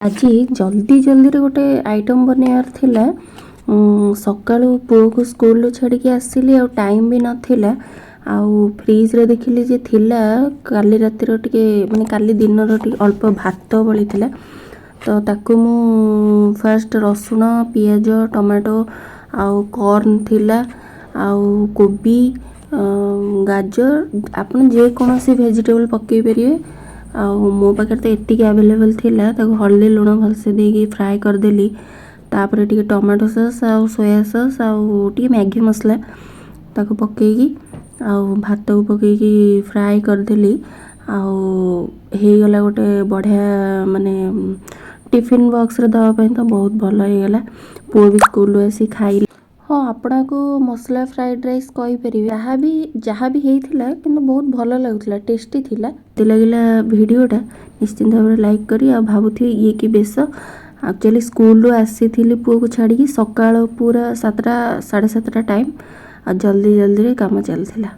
ଆଜି ଜଲ୍ଦି ଜଲ୍ଦିରେ ଗୋଟେ ଆଇଟମ୍ ବନେଇବାର ଥିଲା। ସକାଳୁ ପୁଅକୁ ସ୍କୁଲରୁ ଛାଡ଼ିକି ଆସିଲି ଆଉ ଟାଇମ୍ ବି ନଥିଲା। ଆଉ ଫ୍ରିଜ୍ରେ ଦେଖିଲି ଯେ ଥିଲା କାଲି ରାତିର ଟିକେ, ମାନେ କାଲି ଦିନର ଟିକେ ଅଳ୍ପ ଭାତ ବଳିଥିଲା। ତ ତାକୁ ମୁଁ ଫାଷ୍ଟ ରସୁଣ, ପିଆଜ, ଟମାଟୋ ଆଉ କର୍ନ ଥିଲା ଆଉ କୋବି, ଗାଜର, ଆପଣ ଯେକୌଣସି ଭେଜିଟେବଲ୍ ପକାଇ ପାରିବେ। ଆଉ ମୋ ପାଖରେ ତ ଏତିକି ଆଭେଲେବଲ୍ ଥିଲା। ତାକୁ ହଳଦୀ, ଲୁଣ ଭଲସେ ଦେଇକି ଫ୍ରାଏ କରିଦେଲି। ତାପରେ ଟିକେ ଟମାଟୋ ସସ୍ ଆଉ ସୋୟା ସସ୍ ଆଉ ଟିକେ ମ୍ୟାଗି ମସଲା ତାକୁ ପକାଇକି ଆଉ ଭାତକୁ ପକାଇକି ଫ୍ରାଏ କରିଦେଲି। ଆଉ ହେଇଗଲା ଗୋଟେ ବଢ଼ିଆ, ମାନେ ଟିଫିନ୍ ବକ୍ସରେ ଦେବା ପାଇଁ ତ ବହୁତ ଭଲ ହେଇଗଲା। ପୁଅ ବି ସ୍କୁଲରୁ ଆସି ଖାଇଲା। ହଁ, ଆପଣଙ୍କୁ ମସଲା ଫ୍ରାଏଡ଼୍ ରାଇସ୍ କହିପାରିବେ। ଯାହା ବି ହେଇଥିଲା, କିନ୍ତୁ ବହୁତ ଭଲ ଲାଗୁଥିଲା, ଟେଷ୍ଟି ଥିଲା। ଯଦି ଲାଗିଲା ଭିଡ଼ିଓଟା, ନିଶ୍ଚିନ୍ତ ଭାବରେ ଲାଇକ୍ କରି। ଆଉ ଭାବୁଥିବେ ଇଏ କି ବେଶ। ଆକ୍ଚୁଆଲି ସ୍କୁଲରୁ ଆସିଥିଲି ପୁଅକୁ ଛାଡ଼ିକି ସକାଳ ପୁରା 7ଟା 7:30 ଟାଇମ୍, ଆଉ ଜଲ୍ଦି ଜଲ୍ଦିରେ କାମ ଚାଲିଥିଲା।